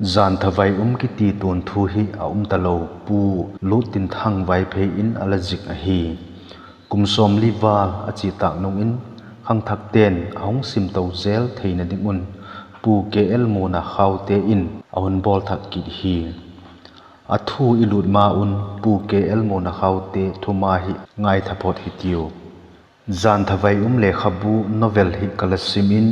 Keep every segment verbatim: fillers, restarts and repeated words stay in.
Jan thavai um kiti tuanthu hi a um talo Pu Luttinthang Vaiphei in a la zik ahi. Kum sawmli val a chia tâk nung in khangthakte'n a hung sim to jel theina ding un Pu K L Munakhaute in a hun bawl thak kit hi. A thu i lut ma un Pu K L Munakhaute thuma hi ngaitha phot hitiu. Jan thavai um lekhabu novel hi ka la sim in,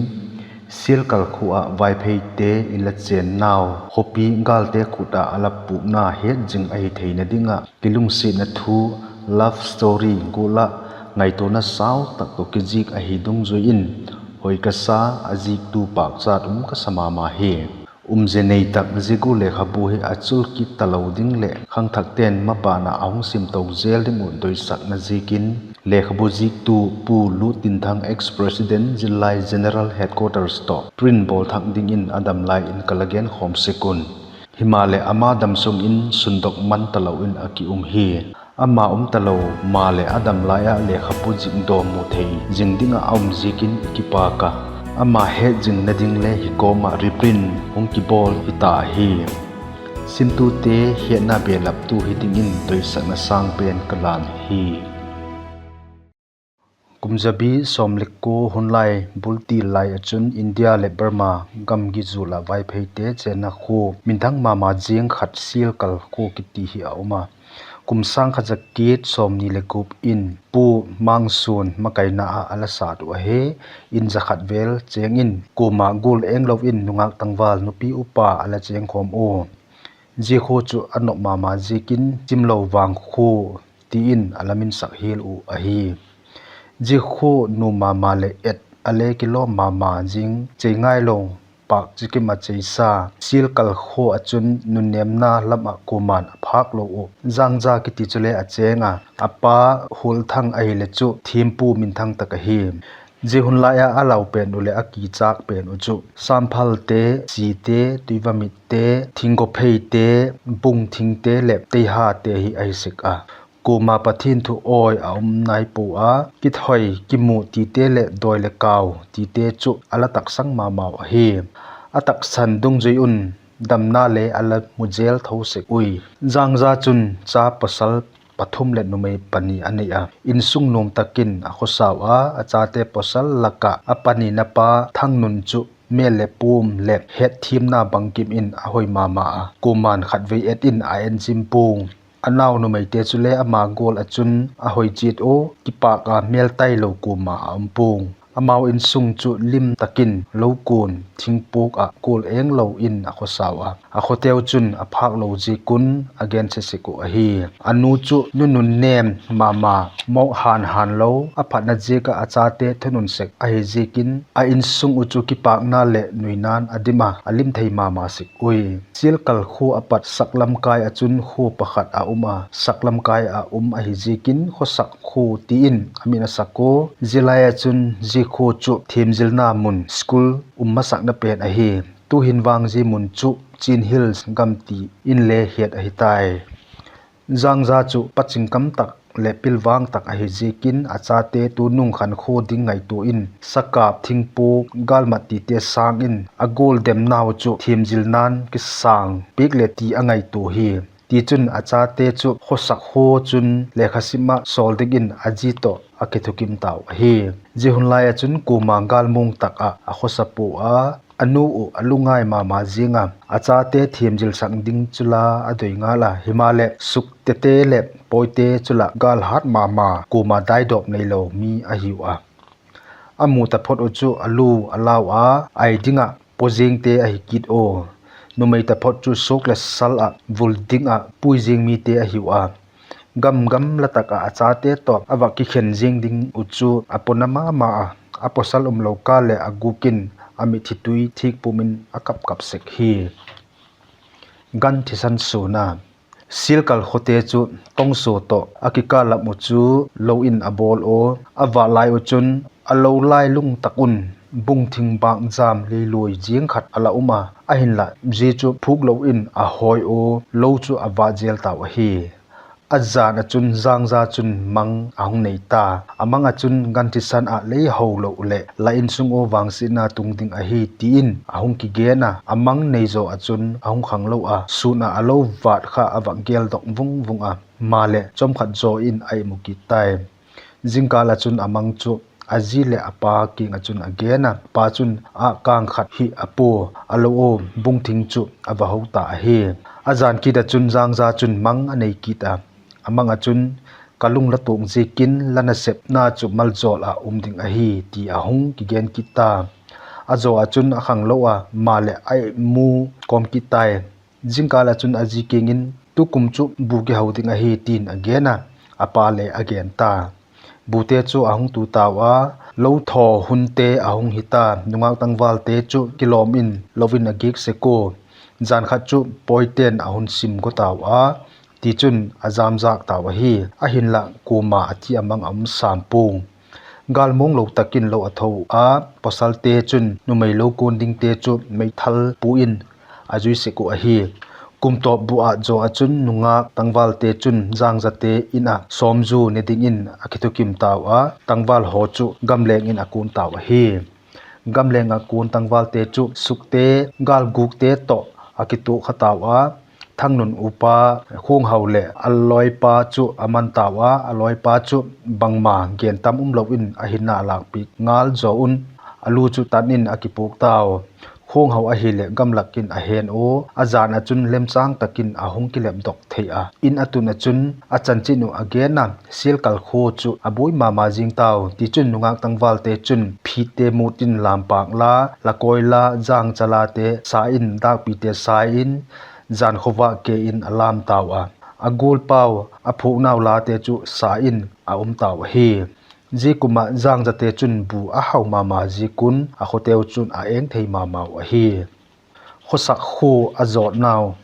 Sialkal khua ah Vaipheite in la chênnau khawpi gâlte khut ah a la pûkna het zing ahi theina ding ah kilungsiatna thu, love story gual ah ngaituana sau tak tawh kizik ahi dungzui in hoi ka sa, a ziktu pâkchat um ka sa ma ma hi. Umzia nei tak zia gual lekhabu hi a chul kit talo ding leh khangthakte'n maban ah a hung sim to jel ding uh doisakna ziakin, lekhabu ziktu Pu Luttinthang, ex-president, Zillai General Headquarters tawh print bawl thak dingin a dam lai in ka la genkhawm sek un. Himaleh ama damsung in sundok man talo in a ki um hi. Ama um talo maleh a dam lai ah lekhabu zik dawm mu thei zing ding ah a um ziakin i kipâk a, ama het zingna ding le hi kawm ah reprint hung kibawl hita ahi. Simtute hetna belaptu hi dingin doisakna sâng pen ka lân hi. Kum zabi sawm le kua hun lai bultil lai ah chun India leh Burma gamgi zul ah Vaipheite chênna khua minthang ma ma ziang khat Sialkal khua kiti hi a um a, kum sâng khat za kit sawmni leh gup in Pu Mangsuan makaina ah a la sat uh ahi. In za khat vel chêng in kuama gual eng lo in nungâk tangval nupi upa a la chêngkhawm ua. Zia khua chu a nop ma ma ziakin Chimlo Vang khua ti in a la minsak hial uh ahi. Zia khua nuam ma ma leh et a le kilawm ma ma zing, chei ngailo, pâk chikim ah cheisa, Sialkal khua ah chun nunnêmna lam ah kuama'n a phâk lo uh. Jangza kiti chule a chêng a, a pa Hualthang ahileh chu thiampu minthang tak ahi. Zia hun lai ah a lau pen uh leh a kichâk pen uh chu Samphalte, Site, Tuivamitte, Thingkopheite, Bungthingte leh Teihate hi ahi sek a. Kuama Pathian thu awi a um nai pua a, kithoi, kimu tite leh dawi le kau tite chu a la taksang ma mau ahi. A taksan dungzui un damna le a la mu jel tho sek ui. Jangza chun cha pawsal pathum leh numei pani a nei a, insung nuam tak in a khawsau a, a chate pawsal lak ah a panina pa Thangnun chu mêl le puam leh hetthiamna bangkim in a hoi ma ma a, kuama'n khatvei et in a en zim puai. A nau numeite chule ama gual ah chun a hoi chiat ua, kipâk a mêl tailo kuama a um puai. Amau insung chu lim tak in lo kuan thingpuak ah gual eng lo in a khawsau a, a khawteu chun a phâk lo ziak un a gense sek uh ahi. A nu chu nununnêm ma ma, mawk hân hânlo, a phatna ziak ah a chate thunun sek ahi ziakin a insung uh chu kipâkna leh nuina'n a dim a, a lim thei ma ma sek ui. Sialkal khua a pat saklamkai ah chun khua pakhat a um a, saklamkai ah um ahi ziakin Khawsak khua ti in a min a sak ua. Zia lai ah chun zia khua chu thiamzilna mun, school, um masakna pen ahi. Tu'hin vang zia mun chu Chin Hills gam ti in le hiat ahi tai. Jangza chu pachingkam tak leh pilvang tak ahi ziakin a chate tunung khankhua ding ngaitua in sakap, thingpuak, gâlmat tite sâng in a gual demnau chu thiamzilna'n kisâng piak le ti a ngaitua hi. Tichun a chate chu Khawsak khua chun lekha sim ah sawl dingin a zi tawh a kithukim tau ahi. Zia hun lai ah chun kuama gâlmuang tak ah a khawsa pua a, a nu uh a lungngai ma ma ziang a, a chate thiamzilsak ding chu la a doi ngal a, himaleh suktete leh pawite chu la gâl hat ma ma, kuama daidawp neilo mi ahiu a. A mu taphot uh chu a lu a lau a, ai ding ah paw ziangte ahi kit ua. Numei taphot chu suak leh sal ah vul ding ah pui ziang mite ahiu a. Gam gamla tak ah a chate tawh a va kikhen ziang ding uh chu a pawna ma ma a, a pawsal umlo kâl leh a gûk in a mitthi tui thîk pum in a kap kap sek hi. Gan thisan suana. Sialkal khawte chu Tongsaw tawh a kikâl lam uh chu lo in a bawl ua, a vât lai uh chun a lo lailung tak un bungthing bâk jam leiluai ziang khat a la um a, ahinla zia chu phûk lo in a hawi ua, lo chu a vât zel tau ahi. A jan ah chun Jangza chun mang a hung nei ta. A mang ah chun, Gan thisan ah lei ho lo leh la insung ua vangsiatna tung ding ahi, ti in a hung kigen a. A mang nei zaw ah chun a hung khanglo a, sûn ah a lo vât kha a vak geldok vung vung a, maleh chawmkhat zaw in a imu kit tai. Jingkal ah chun a mang chu a zi leh a pa kiang ah chun a gen a. Pa chun â kâng khat hi a pua, a lo a bung thing chu a va ho ta ahi. A jan kit ah chun Jangza chun mang a nei kit a. A mang ah chun, Ka lung la tuak ziakin la nasepna chu maljawl ah um ding ahi, ti a hung kigen kit ta. A zaw ah chun a khanglo a, maleh a imu kawm kit tai. Jingkal ah chun a zi kiang in, Tukum chu bu kiho ding ahi, ti'n a gen a. A pa le a gen ta. Bute chu a hung tu tau a, lo thaw hunte a hung hi ta. Nungâk tangvalte chu kilawm in lo in a giak sek ua. Jan khat chu pawite'n a hun sim go tau a, tichun a jamzâk tau ahi. Ahinla kuama a thi a mang a um sam puang. Gâl muanglo tak in lo a tho a, pawsalte chun numei lo kuan dingte chu meithal pu in a zui sek uh ahi. Kum tawp bu ât zaw ah chun nungâk tangvalte chun Jangzate in ah sawmzu ne dingin a kithukim tau a, tangval haw chu gamleng in a kuan tau ahi. Gamleng ah kuan tangvalte chu sukte, gâlgûkte tawh a kituak kha tau a, Thangnun upa Khuanghau leh a lawipa chu a man tau a, a lawipa chu bangma gen tam umlo in a hinna a lâkpiak ngal zaw un, a lu chu tan in a kipuak tau. Khuanghau ahileh gamlak in a hen ua, a jan ah chun lemchâng tak in a hung kilepdok thei a, in a tun ah chun a chanchin uh a gen a. Sialkal khua chu a buai ma ma zing tau, tichun nungâk tangvalte chun phitte mût in lampâk la, la kawi la, jangcha late sa in, dâkpite sa in, jan khawvâk ke in a lam tau a. A gualpau, a phuaknau late chu sa in a um tau ahi. Zia kum ah Jangzate chun bu a hau ma ma ziak un a khawteu chun a eng thei ma mau ahi. Khawsak khua a zawtnau.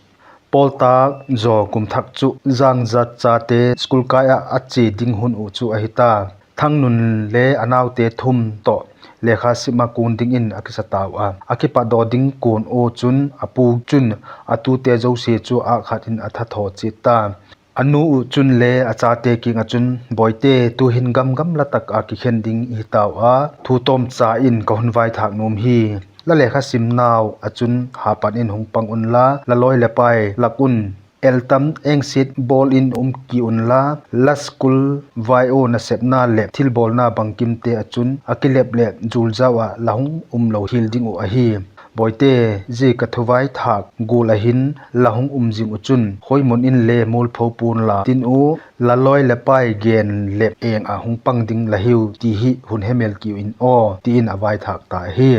Pawltâk zaw kum thak chu Jangza chate school kai ah a chia ding hun uh chu ahi ta. Thangnun le a naute thum tawh lekha sim ah kuan dingin a kisa tau a. A kipatdaw ding kuan ua chun a pu chun a tute zosia chu â khat in a thathaw chiat ta. A nu uh chun le a chate kiang ah chun, Bawite, tu'hin gam gamla tak ah kikhen ding i hi tau a, thu tawmcha in ka hun vaithâk nuam hi. La lekha simnau ah chun hapan in hung pang unla, la lawi leh pai lak un el tam engsiat bawl in um ki unla, la school vai ua nasepna leh thilbawlna bangkimte ah chun a kilep leh zual zau ah la hung umlo hial ding uh ahi. Bawite, zia ka thuvaithâk gual ah hin la hung um zing uh chun, khawimun inle mualpho pua'n la tin uh, la lawi leh pai gen leh eng ah hung pang ding la hiu ti hi hun hemil kiu in aw, ti in a vaithâk ta ahi.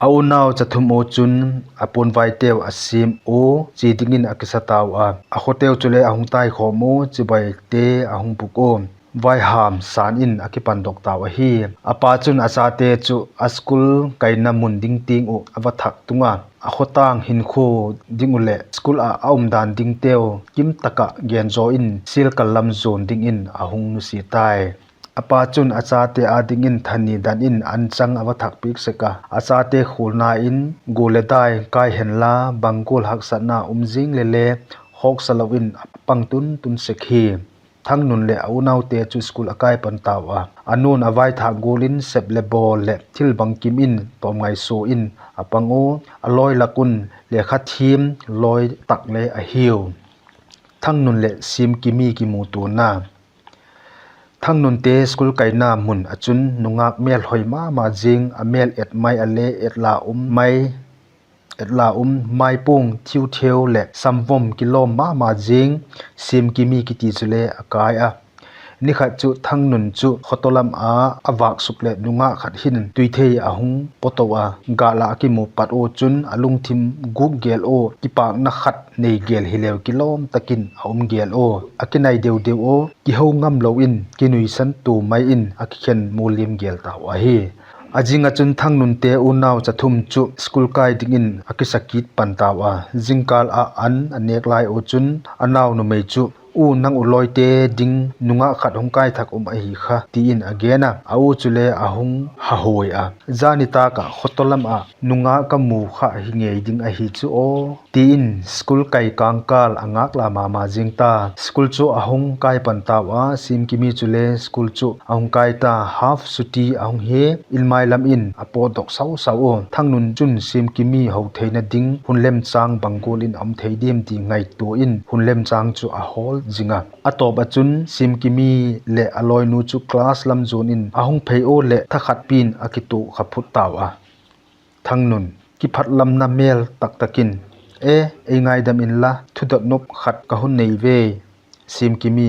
A unau chathum ua chun a puanvaiteu a siam ua, chia dingin a kisa tau a. A khawteu chule a hung taikhawm ua, chibaite a hung bûk ua, vaiham sân in a kipandok tau ahi. A pa chun a chate chu a school kaina mun ding tiang uh a va thak tung a, a khawtâng hinkhua ding uh leh school ah a umdan dingteu kim tak ah gen zaw in sialkal lam zuan dingin a hung nusia tai. A pa chun a chate â dingin thani dan in anchang a va thak piak sek a, a chate khualna in, Gual leh dai kai henla, bang gual haksatna um zing leh le khawksa lo in a pang tun tun sek hi. Thangnun leh a unaute chu school a kai pan tau a, a nu'n a vaithâk gual in sep leh bawl leh thil bangkim in tawm ngaisua in a pang ua, a lawi lak un lekha thiam lawi tak le ahiu. Thangnun leh Siamkimi kimutuana. Thangnunte school kaina mun ah chun nungâk mêlhoi ma ma zing, a mêl et mai a le et la um mai, et la um mai puang thiu theu leh samvom kilawm ma ma zing, Siamkimi kiti chule a kai a. Ni khat chu Thangnun chu khawtaw lam ah a vâk suk leh nungâk khat hin tuithei a hung pawto a, gâl ah a kimu pat ua chun a lungthim gûk gêl ua, kipâkna khat nei gêl hileu kilawm tak in a um gêl ua, a kinai deu deu ua, kiho ngamlo in kinuisan tua mai in a kikhen mualliam gêl tau ahi. A zing ah chun Thangnunte unau chathum chu school kai dingin a kisa kit pan tau a, zingkâl ah an a nêk lai ua chun a nau numei chu U, nang u lawite ding nungak khat hung kai thak um ahi kha, ti in a gen a. A u chule a hung hahuai a. Zani tâk ah khawtaw lam ah nungak ka mu kha hi ngei ding ahi chu aw, ti in school kai kângkâl a ngâk la ma ma zing ta. School chu a hung kai pan tau a, Siamkimi chule school chu a hung kai ta. Half chuti a hung hi, in mai lam in a pawtdok sau sau u. Thangnun chun Siamkimi ho theina ding hun lemchâng bang gual in a um thei diam ti ngaitua in hun lemchâng chu a hawl zing a. A tawp ah chun Siamkimi leh a lawinu chu class lam zuan in a hung phei ua leh thakhat pi'n a kituak kha phut tau a. Thangnun, kiphatlamna mêl tak tak in, E, ei ngaidam inla, thudot nop khat ka hun nei ve. Siamkimi,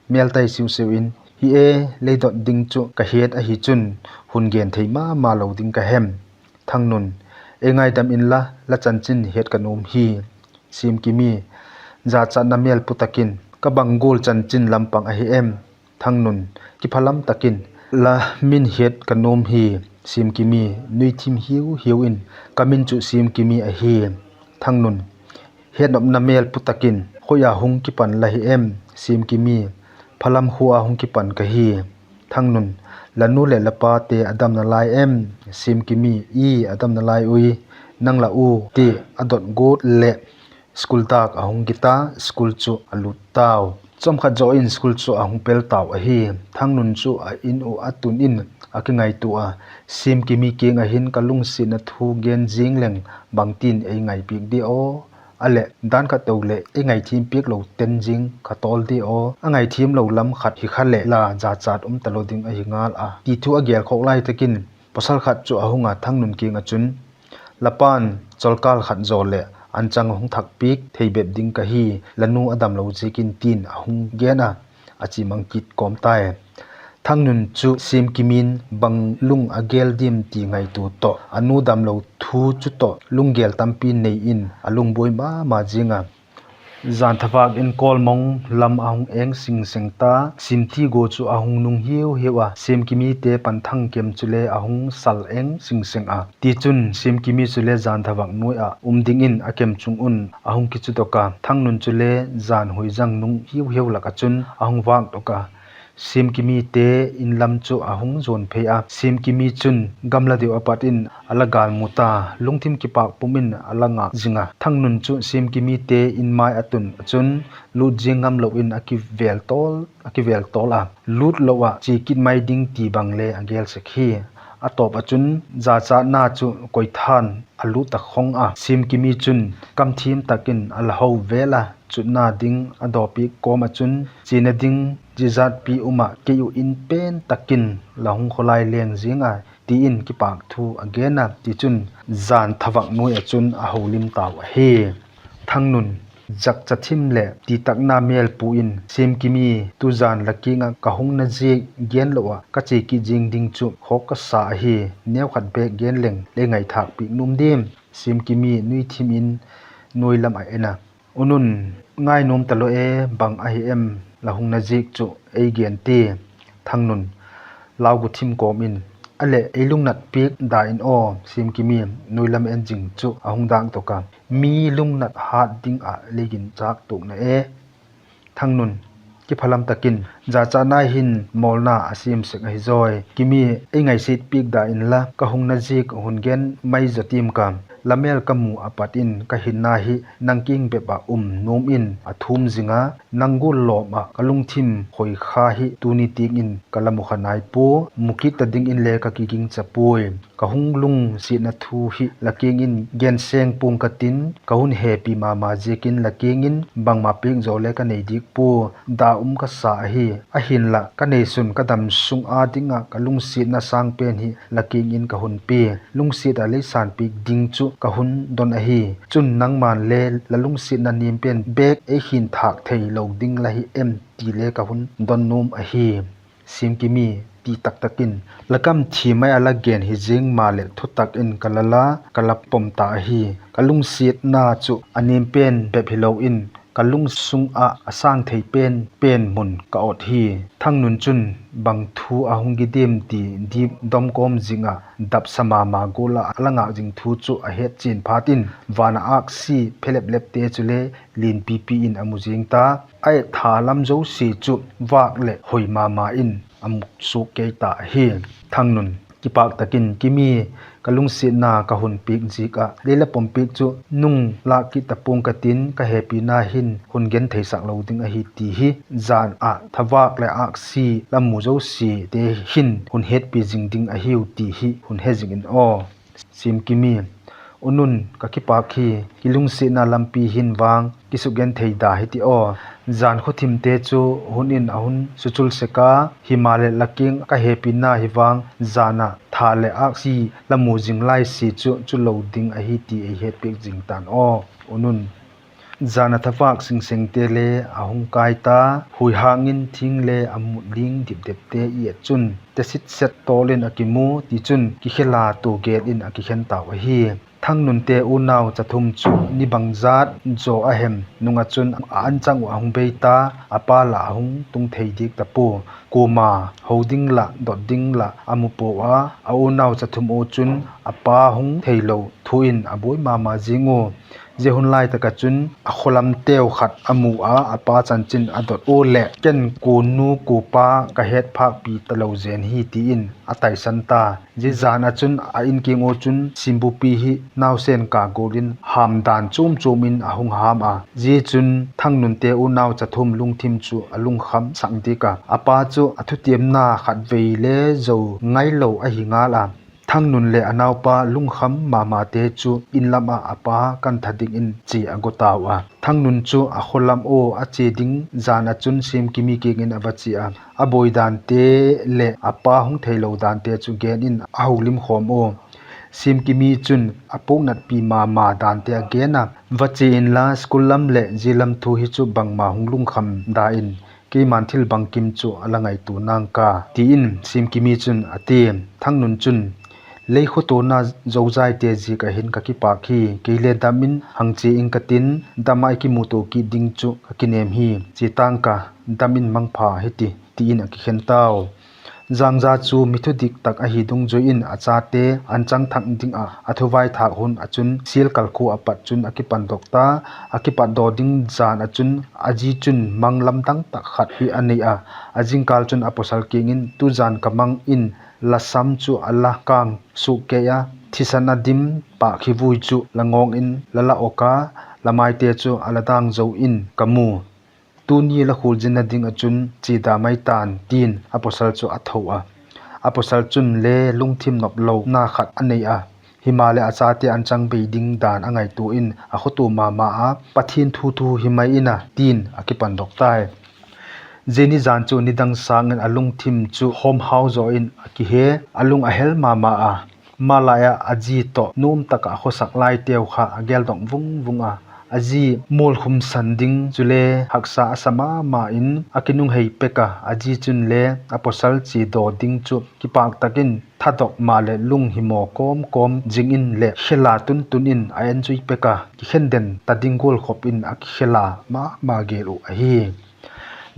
mêl tai siu siu in, Hi e, lei dot ding chu ka het ahi chun hun gen thei ma ma lo ding ka hem? Thangnun, Ei ngaidam inla, la chanchin het ka nuam hi. Siamkimi, jachatna mêl pu tak in, Ka bang gual chanchin lam pang ahi em? Thangnun, kiphalam tak in, La min het ka nuam hi. Siamkimi, nuithim hiu hiu in, Ka min chu Siamkimi ahi. Thangnun, hetnopna mêl pu tak in, Khoi a hung kipan la hi em? Siamkimi, Phalam khua a hung kipan ka hi. Thangnun, La nu leh la pate a dam nalai em? Siamkimi, I, a dam nalai ui. Nang la u, ti a dot guat leh school dâk a hung kit a, school chu a lût tau. Chawmkhat zaw in school chu a hung pel tau ahi. Thangnun chu a in uh a tun in a kingaitua a, Siamkimi kiang ah hin ka lungsiatna thu gen zing leng bangtin ei ngaipiak di aw? A leh dan khat to leh ei ngaithiam piak lo ten zing kha tawl di aw? A ngaithiam lo lam khat hi kha leh la jachat um talo ding ahi ngal a, ti thu a gêl khawk lai tak in pawsal khat chu a hung a, Thangnun kiang ah chun, La pa'n cholkâl khat zaw leh anchang hung thak piak thei bep ding ka hi, la nu a damlo ziak in, ti'n a hung gen a, a chia mang kit kawm tai. Thangnun chu Siamkimi'n bang lung a gêl diam ti ngaitua tawh, a nu damlo thu chu tawh lunggêl tampi nei in a lungbuai ma ma zing a. Jan thavâk in kawlmong lam a hung eng sing seng ta, simthi gua chu a hung nung hiu hiu a, Siamkimite pan Thangkem chule a hung sal eng sing seng a. Tichun Siamkimi chule jan thavâk nuai ah um dingin a kem chung un a hung kichudok a, Thangnun chule jan huizang nung hiu hiu lak ah chun a hung vâkdok a, Siamkimite in lam chu a hung zuan phei a. Siamkimi chun gamla deu a pat in a la gâl mu ta, lungthim kipâk pum in a la ngâk zing a. Thangnun chu Siamkimite in mai a tun ah chun lût ziang ngam lo in a kivêl tawl a, lût lo ah chia kit mai ding ti bang le a gêl sek hi. A tawp ah chun jachatna chu koitha'n a lût tak khong a, Siamkimi chun kamthiam tak in a la ho vêl a, chutna ding a dawpiak kawm ah chun, Chiana ding zia zatpi um ah kei uh in pen tak in la hung khawlai leng ziang a, ti in kipâk thu a gen a. Tichun jan thavâk nuai ah chun a holim tau ahi. Thangnun, jakcha thim leh titakna mêl pu in, Siamkimi, tujan la kiang ah ka hungna ziak gen lo ah ka chia kit zing ding chu khawk ka sa ahi, neukhat bêk gen leng lei ngaithâk piak nuam diam? Siamkimi nuithim in nuai lam a en a, Unun, ngai nuam talo e, bang ahi em la hungna ziak chu ei gen ti? Thangnun, lau gu thim kawm in, A leh ei lungnat piak da in aw. Siamkimi nuai lam en zing chu a hung dâkdok a, Mi lungnat hât ding ah lei ginchâk tuakna e. Thangnun, kiphalam tak in, Jachatna hin mawlna a siam sek ahi zawi. Kimi, ei ngaisiat piak da inla, ka hungna ziak hun gen mai zaw tiam ka. La mêl ka mu a pat in ka hinna hi nang kiang bep ah um nuam in a thum zing a, nang gual lawm ah ka lungthim khoi kha hi tuni tiang in ka la mu kha nai pua, mu kit ta dingin le ka kigingcha puai. Ka hung lungsiatna thu hi la kiang in gen seng pua'ng ka tin, ka hun hepi ma ma ziakin la kiang in bangma piak zaw le ka nei dik pua, da um ka sa ahi. Ahinlah ka neisun ka dam sung â ding ah ka lungsiatna sâng pen hi la kiang in ka hun pia, lungsiat ah lei sânpiak ding chu ka hun don ahi. Chun nangma'n le la lungsiatna niam pen bêk ei hin thâk theilo ding la hi em ti le ka hun don nuam ahi. Siamkimi, ti tak tak in, La kam thi mai a la gen hi zing maleh thutak in ka la la, ka la pom ta ahi. Ka lungsiatna chu a niam pen bep hilo in ka lungsung ah a sâng thei pen pen mun ka ot hi. Thangnun chun bang thu a hung gi diam ti dip dom kawm zing ah dapsa ma ma gual ah a la ngâk zing thu chu a hetchian phat in, van ah âksi phelep lepte chule lian pipi in a mu zing ta. A ettha lam zosia chu vâk leh hoi ma ma in a mu suak kei ta ahi. Thangnun, kipâk tak in Kimi, ka lungsiatna ka hun piak ziak ah lei la pom piak chu nung lâk kit ta pua'ng ka tin, ka hepina hin hun gentheisak lo ding ahi ti hi jan ah thavâk leh âksi la mu zosiate hin hun hetpi zing ding ahiu ti hi hun he zing in aw. Siamkimi, U Nun, ka kipâk hi, kilungsiatna lampi hin vang kisukgenthei da hi ti aw. Jan khawthimte chu hun in a hun suchul sek a, himaleh la kiang ka hepina hi vang jan ah tha leh âksi la mu zing lai sia chu chu lo ding ahi ti ei hetpiak zing ta'n aw, U Nun. Jan ah thavâk singsengte le a hung kai ta, huihâng in thing le a mut ling dipdepte i et chun, tesit set tawl in a kimu, tichun kikhel a tua gel in a kikhen tau ahi. Thangnunte unau chathum chu ni bangzat zaw a hem nung ah chun a anchang uh a hung bei ta, a pa lah a hung tung thei diak ta pua. Kuama ho ding lah dot ding lah a mu pua a, a unau chathum u chun a pa hung theilo thu in a buai ma ma zing ua. Zia hun lai tak ah chun a khawlamteu khat a mu a, a pa chanchin a dot ua leh, ken kuanu kuapa ka het phâkpi talo zen hi, ti in a taisan ta. Zia jan ah chun a in kiang ua chun simbupi hi nausen ka gual in ham dan chuam chuam in a hung ham a. Zia chun Thangnunte unau chathum lungthim chu a lungkham sak diak a, a pa chu a thutiamna khatvei le zo ngailo ahi ngal a. Thangnun leh a naupa lungkham ma mate chu in lam ah a pa kantha dingin chia a gu tau a. Thangnun chu a khawlam ua a chia ding jan ah chun Siamkimi kiang in a va chia a, a buai dante leh a pa hung theilo dante chu gen in a holimkhawm ua. Siamkimi chun a puaknatpi ma ma dante a gen a, Vachia inla, school lam leh zia lam thu hi chu bangma hung lungkham da in, keima'n thil bangkim chu a la ngaitua nang ka, ti in Siamkimi chun a ti. Thangnun chun, Lei khawtuana zozaite ziak ah hin ka kipâk hi, kei le dam in hang chia ing ka tin, dam ah i kimutua kit ding chu ka kinêm hi, chia tang ka, dam in mangpha hi ti, ti in a kikhen tau. Jangza chu mi thudik tak ahi dungzui in a chate anchang thak ding ah a thuvaithâk hun ah chun Sialkal khua a pat chun a kipandok ta. A kipatdaw ding jan ah chun a zi chun mang lamdang tak khat hi a nei a, a jingkal chun a pawsal kiang in, Tu jan ka mang in la sam chu a la kâng suk kei a, thisan a dim pâk hi vui chu la ngawng in la la ok a, la maite chu a la dâng zo in ka mu. Tuni la khualzinna ding ah chun chia da mai ta'n, ti'n a pawsal chu a tho a. A pawsal chun le lungthim noplona khat a nei a, himaleh a chate anchang bei ding dan a ngaitua in a khawtua ma ma a, Pathian thu thu hi mai in a, ti'n a kipandok tai. Zia ni jan chu nidang sâng in a lungthim chu hawmhau zaw in a kihe, a lung a hel ma ma a. Malai ah a zi tawh nuam tak ah khawsak laiteu kha a geldok vung vung a, a zi mualkhumsan ding chule haksa a sa ma ma in a kinunghei pek a, a zi chun le a pawsal chia daw ding chu kipâk tak in thadok maleh lunghimaw kawm kawm zing in leh khel a tun tun in a en zui pek a, kikhen den ta ding gual khop in a kikhel a ma ma gel uh ahi.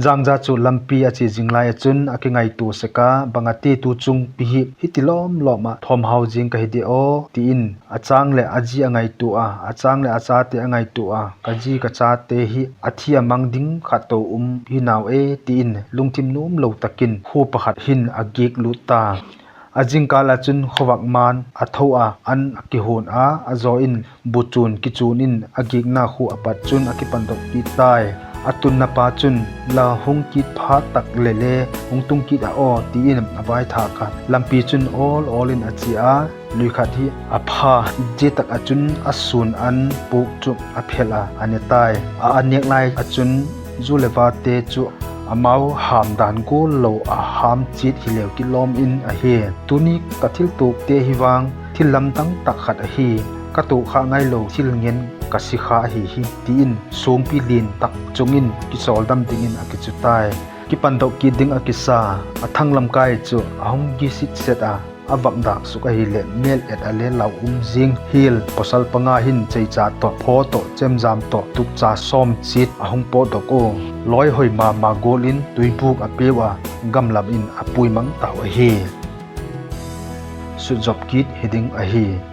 Jangza chu lampi a chia zing lai ah chun a kingaitua sek a, Bang a ti tu chungpi hi hiti lawm lawm ah thawmhau zing ka hi di aw, ti in a chang leh a zi a ngaitua a, a chang leh a chate a ngaitua a, Ka zi ka chate hi a thi a mang ding khat to um hi nau e, ti in lungthim nuamlo tak in khua pakhat hin a giak lut ta. A jingkal ah chun khawvak man a tho a, an a kihuan a, a zaw in buchun kichun in a giakna khua a pat chun a kipandok kit tai. A tunna pa chun, La hung kit phat tak leh le hung tung kit a aw, ti in a vaithâk a. Lampi chun awl awl in a chia a, lui khat hi a pha, zia tak ah chun a sûn an puak chu a phel a, a ne tai. A a nêk lai ah chun zu leh vate chu amau ham dan gual lo a ham chiat hileu kilawm in ahi. Tuni ka thiltuakte hi vang thil lamdang tak khat ahi, ka tuak kha ngailo thil ngen ka si kha ahi hi, ti in suangpi lian tak chung in kisawldam dingin a kichu tai. Kipandok kit ding a kisa, a thanglam kai chu a hung gisit set a, a vak dâk suk ahileh mêl et a le lau um zing hial. Pawsal panga hin cheicha tawh, phaw tawh, chemjam tawh tukcha sawm chiat a hung pawtdok ua, lawi hoi ma ma gual in tuibûk a peu a, gam lam in a pui mang tau ahi. Sutzop kit hi ding ahi.